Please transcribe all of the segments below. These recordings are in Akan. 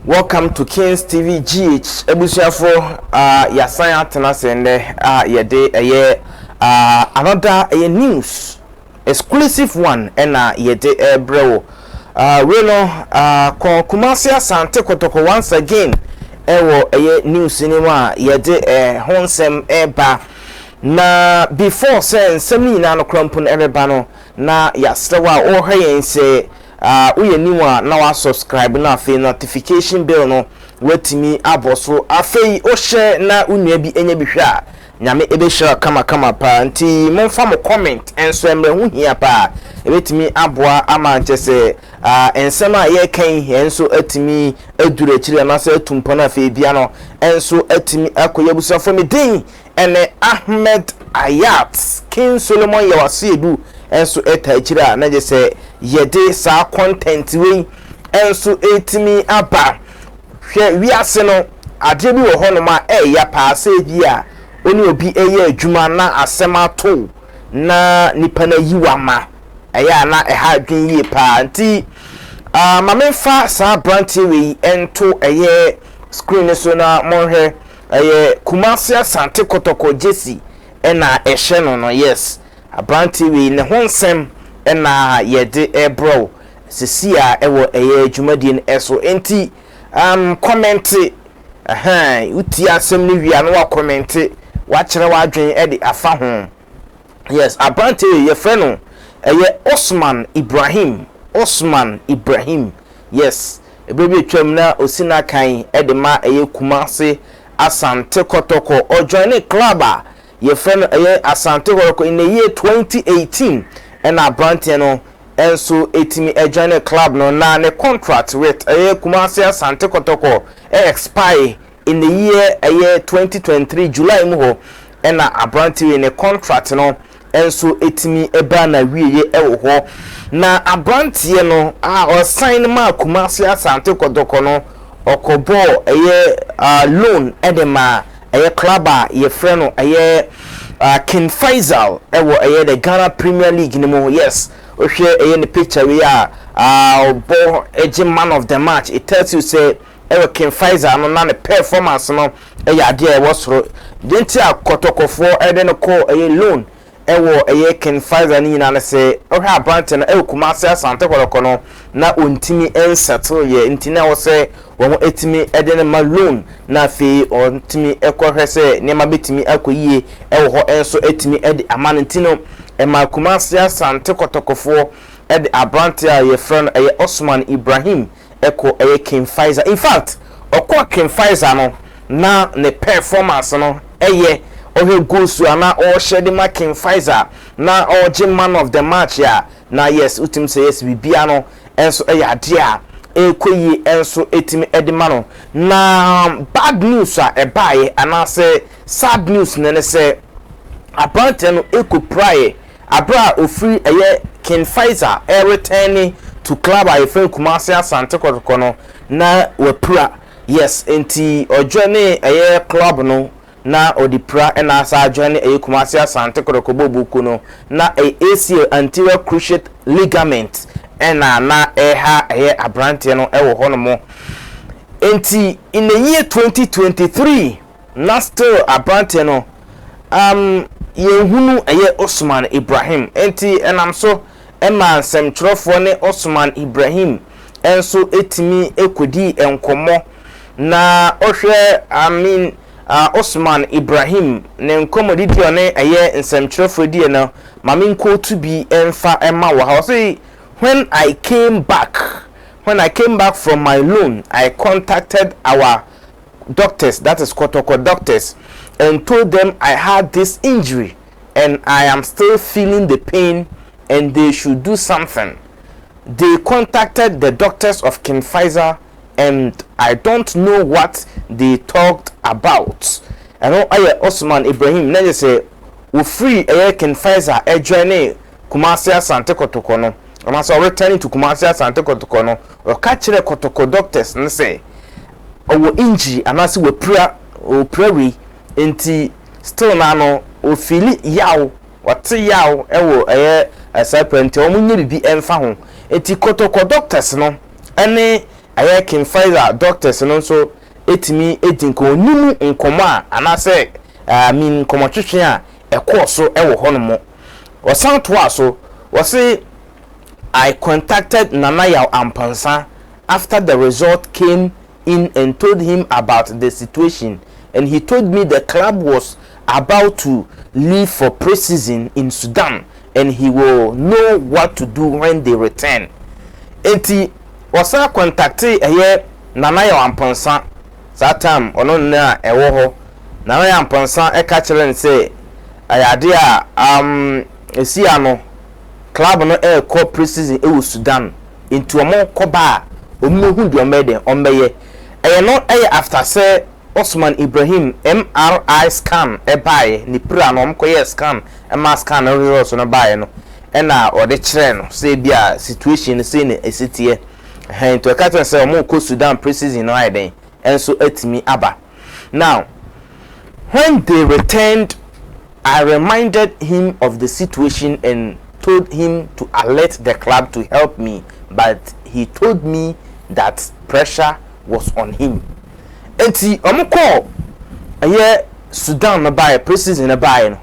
Welcome to Kings TV GH. Abusuafoɔ, yɛasan atena ase nnɛ a yɛde ɛyɛ another ɛyɛ news exclusive one ɛna yɛde ɛrebrɛ wo. Wei no kɔ Kumasi Asante Kotoko once again ɛwɔ ɛyɛ news no mu a yɛde ɛho nsɛm ɛreba. Na before sɛ nsɛm no nyinaa no kora mpo no ɛbɛba no, na yɛasrɛ wo a wɔrehwɛ yɛn sɛ woyɛ new a, na wasubscribe, na afei notification bell no watumi abɔ so. Afei wohyɛ na wo nua bi anya bi hwɛ a, Nyame ɛbɛhyira kamakama paa. Nti momfa mo comment nso mmerɛ ho hia paa, ɛbɛtumi aboa ama nkyɛ sɛ nsɛm a yɛreka yi yɛn nso atumi aduru akyiri anaasɛ atu mpɔ no. Afei bia no nso atumi akɔ yɛ. Abusuafoɔ, me din ɛne Ahmed Ayat King Solomon Yɛwase nso ɛta akyire a na gye sɛ yɛde saa content wei nso ɛtumi aba. Hwɛ, wiase no adeɛ bi wɔ hɔnom a ɛɛya paa sɛ bi a ɔne obi ɛyɛ adwuma na asɛm ato na nipa no ayi wama ɛyɛ a, na ɛha adwene yie paa. Nti ma memfa saa aberanteɛ wei nto ɛyɛ screen no so na monhwɛ. Ɛyɛ Kumasi Asante Kɔtɔkɔ jersey ɛna ɛhyɛ no. Yes, aberanteɛ wei ne ho nsɛm ɛna yɛde ɛbrɛw sisi a ɛwɔ ɛyɛ dwumadie no ɛso. Nti comment ɛhɛn, wotie asɛm no wie a, na wacomment, wakyerɛ w'adwene ɛde afa ho. Yes, aberanteɛ wei yɛfrɛ no ɛyɛ Osman Ibrahim. Osman Ibrahim, yes. Ebere bi atwam na osi n'akan ɛde ma ɛyɛ Kumase Asante Kɔtɔkɔ. Ɔjoin club a yɛfrɛ no ɛyɛ Asante Kɔtɔkɔ in the year 2018, ɛna aberanteɛ no nso etimi ɛjoin club no. Na ne contract with ɛyɛ Kumase Asante Kɔtɔkɔ ɛ expire in the year ɛyɛ 2023 July mu hɔ, ɛna aberanteɛ yi ne contract no nso etimi ɛba na wieɛ ɛwɔ hɔ. Na aberanteɛ no a ɔsan no maa Kumase Asante Kɔtɔkɔ no, ɔkɔbɔɔ ɛyɛ loan ɛde ma ɛyɛ club a yɛfrɛ no ɛyɛ King Faisal ɛwɔ ɛyɛ the Ghana Premier League no mu. Yes, wohwɛ ɛyɛ ne picture wei a ɔbɔ ɛgye man of the match, it tells you sɛ ɛwɔ King Faisal no na ne performance no ɛyɛ adeɛ a ɛwɔ soro. Deɛ nti a Kɔtɔkɔfoɔ ɛde no kɔ ɛyɛ loan ɛwɔ ɛyɛ King Faisal no nyinaa no sɛ ɔhwɛ aberante no ɛwɔ Kumase Asante Kɔtɔkɔ no na ɔntumi nsettle yɛ, nti na ɛwɔ sɛ wɔn etumi ɛde no ma loan na afei ɔntumi ɛkɔhwɛ sɛ nneɛma bɛtumi akɔ yie ɛwɔ hɔ nso etumi ɛde ama no. Nti no ɛma Kumase Asante Kɔtɔkɔfoɔ ɛde aberante a yɛfrɛ no ɛyɛ Osman Ibrahim ɛkɔ ɛyɛ King Faisal. In fact, ɔkɔ King Faisal no na ne performance no ɛyɛ, ɔhwɛ goals a na ɔrehyɛ de ma King Faisal na ɔregye man of the match a, na yes, wotum sɛ yes, biribiara no ɛnso ɛyɛ adeɛ a ɛrekɔ yie ɛnso ɛtumi ɛde ma no. Na bad news a ɛbaeɛ anaasɛ sad news no ne sɛ aberanteɛ no ɛkɔ praeɛ abere a ofiri ɛyɛ King Faisal ɛreturn to club a yɛfrɛ Kumase Asante Kɔtɔkɔ no na wapira. Yes, nti ɔjoin ɛyɛ club no na ɔde pira, ɛna asa ajoin ɛyɛ Kumase Asante Kɔtɔkɔ bɔɔlkuo no na ɛyɛ ACL, anterior cruciate ligament, ɛna na ɛha ɛyɛ aberanteɛ no ɛwɔ hɔnom. Nti in the year 2023 na still aberanteɛ no yɛnhunu ɛyɛ Osman Ibrahim. Nti ɛnam so ɛma nsɛmtwerɛfoɔ ne Osman Ibrahim nso etumi ekodi nkɔmɔ. Na ɔhwɛ, I mean, Osman Ibrahim ne nkɔmɔdidi ɔne ɛyɛ nsɛmtwerɛfoɔ die no, maame nkootu bi mfa ɛma wɔ ha. Ɔsɛ, "When I came back from my loan, I contacted our doctors, that is Kotoko doctors, and told them I had this injury and I am still feeling the pain and they should do something. They contacted the doctors of King Faisal and I don't know what they talked about." Ɛno ayɛ Osman Ibrahim na yɛ sɛ ofiri ɛyɛ King Faisal ɛjoin Kumasi Asante Kotoko no anaasɛ ɔreturning to Kumasi Asante Kotoko no, ɔka kyerɛ Kotoko doctors no sɛ ɔwɔ injury anaasɛ wapira, ɔpira wei, nti still na no ofeeli yaw, ɔte yaw ɛwɔ ɛyɛ ɛsaa pira, nti wɔn nyɛ bibi ɛmfa ho. Nti Kotoko doctors no ɛne Ɛyɛ King Faisal doctors no nso tumi di nkɔnimu nkɔmmɔ a anaasɛ I mean nkɔmmɔtwetwe a ɛkɔɔ so wɔ hɔnom. Ɔsan toaa so, ɔse, I contacted Nana Yaw Amponsah after the result came in and told him about the situation and he told me the club was about to leave for pre-season in Sudan and he will know what to do when they return. Enti ɔsan contactee ɛyɛ Nana Yaw Amponsah, saa time ɔno na ɛwɔ hɔ. Nana Yaw Amponsah ɛka kyerɛ no sɛ ɛyɛ adeɛ a ɛsi ano club no ɛrekɔ pre-season ɛwɔ Sudan nti wɔn kɔba a wɔn bɛhu deɛ wɔn bɛyɛ dɛn wɔn bɛyɛ. Ɛyɛ no ɛyɛ after sɛ Osman Ibrahim MRI scan baeɛ, ne pira no wɔkɔyɛɛ scan ma scan no results no baeɛ no ɛna ɔde kyerɛɛ no sɛ ebi a situation no sei na ɛsi teɛ. Ɛhɛn nti ɔka kyerɛ no sɛ wɔrekɔ Sudan pre-season no ayɛ dɛn ɛnso atumi aba. Now when they returned I reminded him of the situation and told him to alert the club to help me but he told me that pressure was on him. Enti wɔn kɔɔ ɛyɛ Sudan no baeɛ pre-season no baeɛ no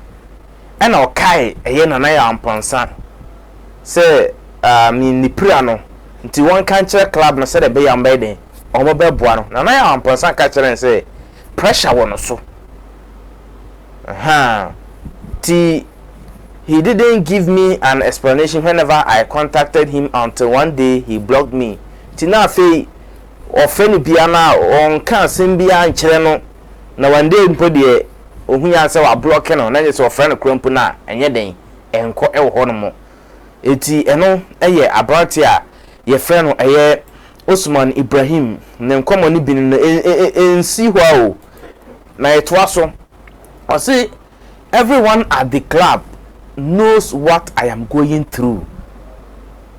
ɛna ɔkae ɛyɛ Nana Yaw Amponsah sɛ um, ne pira no nti wɔnka nkyerɛ club no sɛdeɛ ɛbɛyɛ a wɔbɛyɛ dɛn wɔbɛboa no. Nana Yaw Amponsah ka kyerɛ no sɛ pressure wɔ no so. Ahaa. Nti he didn't give me an explanation whenever I contacted him until one day he blocked me. Nti na afei ɔfrɛ no biara no a ɔnka asɛm biara nkyerɛ no na one day mpo deɛ ɔhu ya sɛ wablɔke no na nyɛ sɛ ɔfrɛ no koraa mpo no a ɛnyɛ den ɛnkɔ ɛwɔ hɔ nom. Enti ɛno yɛ aberante a yɛfrɛ no ɛyɛ Osman Ibrahim ne nkɔmmɔ no bi no ɛnsi hɔ a o. Na yɛtoa so. Ɔse everyone at the club knows what I am going through.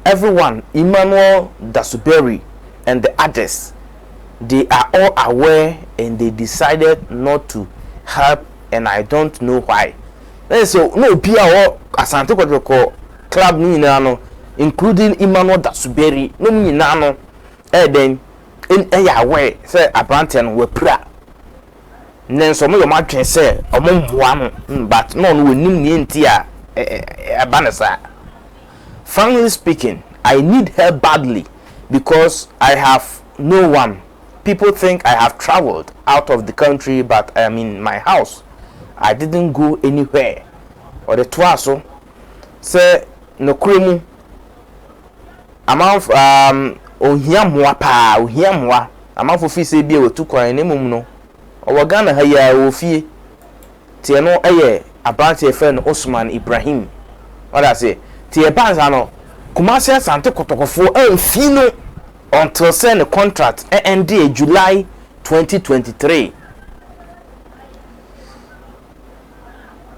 Everyone, Emmanuel Dasuberi and the others, they are all aware and they decided not to help and I don't know why. Na yɛ sɛ na obi a ɔwɔ Asante Kɔtɔkɔ club no nyinaa no including Emmanuel Dasuberi na wɔn nyinaa no ɛyɛ dɛn ɛyɛ aware sɛ aberanteɛ no wapira. Nanso wɔyɛ wɔn adwene sɛ wɔmmoa no but na ɔno ɔnim nea nti a ɛba no saa. Frankly speaking, I need help badly because I have no one. People think I have traveled out of the country but I am in my house. I didn't go anywhere. Ɔde toaa so sɛ nokorɛ mu amanfo um, ohia mmoa paa, ohia mmoa. Amanfo fii sɛ ebia watu kwan na mmom no ɔwɔ Ghana ha yi ara, ɔwɔ fie. Nti ɛno yɛ aberanteɛ a yɛfrɛ no Osman Ibrahim. Wate aseɛ? Nti ɛbaa saa no, Kumasi Asante Kɔtɔkɔfoɔ amfi no until sɛ ne contract ɛndeɛ July 2023.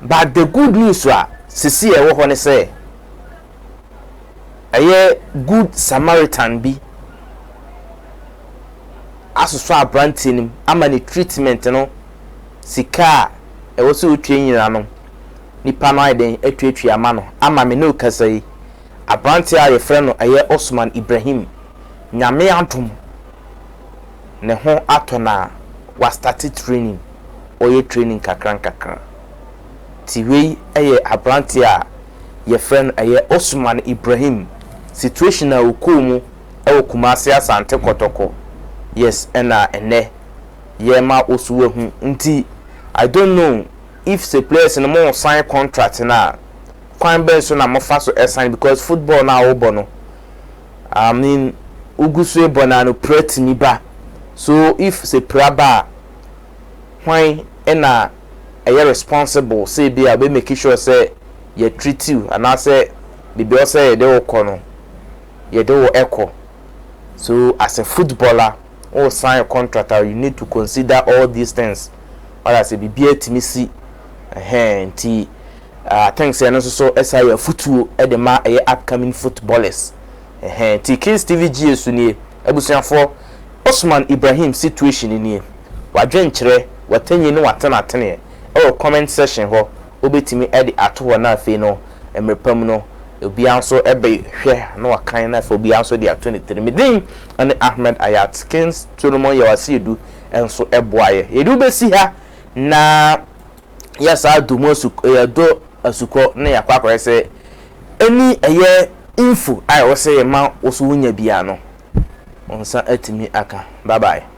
But the good news a sisi a ɛwɔ hɔ ne sɛ, ɛyɛ good Samaritan bi asosɔ aberanteɛ no mu ama ne treatment no sika a ɛwɔ sɛ ɔtua nyinaa no, nipa no ayɛ dɛn atuatua ama no ama me ne wo kasa yi. Aberanteɛ a yɛfrɛ no ɛyɛ Osman Ibrahim, Nyame adom ne ho atɔ no a wastate training, ɔyɛ training kakra nkakra. Nti wei yɛ aberanteɛ a yɛfrɛ no ɛyɛ Osman Ibrahim, situation a ɔkɔɔ mu wɔ Kumasi Asante Kɔtɔkɔ, yes ɛna ɛnɛ yɛrema wo so wahu. Nti I don't know if sɛ players no mo sign contract no a, kwan bɛn so na mofa so sign because football no a wobɔ no, I mean wogu so bɔ no a no pira tumi ba. So if sɛ pira ba a, hwan na ɛyɛ responsible sɛ ebi a ɔbɛ make sure sɛ yɛ treat you anaasɛ biribi a ɔsɛ yɛde wo kɔ no yɛde wo ɛkɔ. So as a footballer wo sign contract a you need to consider all these things. Wada sɛ biribi atumi si ɛhɛn nti I think sɛ ɛno nso so ɛsa yɛ afutuo ɛde ma ɛyɛ upcoming footballers. Ɛhɛn nti Kings TV GA so nie abusuafoɔ Osman Ibrahim situation nie. W'adwenkyerɛ, w'atanyi ne w'atenateneɛ ɛwɔ comment section hɔ wobɛtumi ɛde ato hɔ na afei no mmerɛ pa mu no. Obiara nso bɛhwɛ na wakan na afei obiara nso de ato ne tirim. Me din ne Ahmed Ayat. Kings Solomon Yawasiedu nso boa yɛ. Yɛde wo bɛsi ha na yɛasaa do mu asu yɛdɔ asukɔ na yɛakɔ akɔyɛ sɛ ɛni ɛyɛ info a ɛwɔ sɛ yɛma wo so wonya biara no wo nsa atumi aka. Bye bye.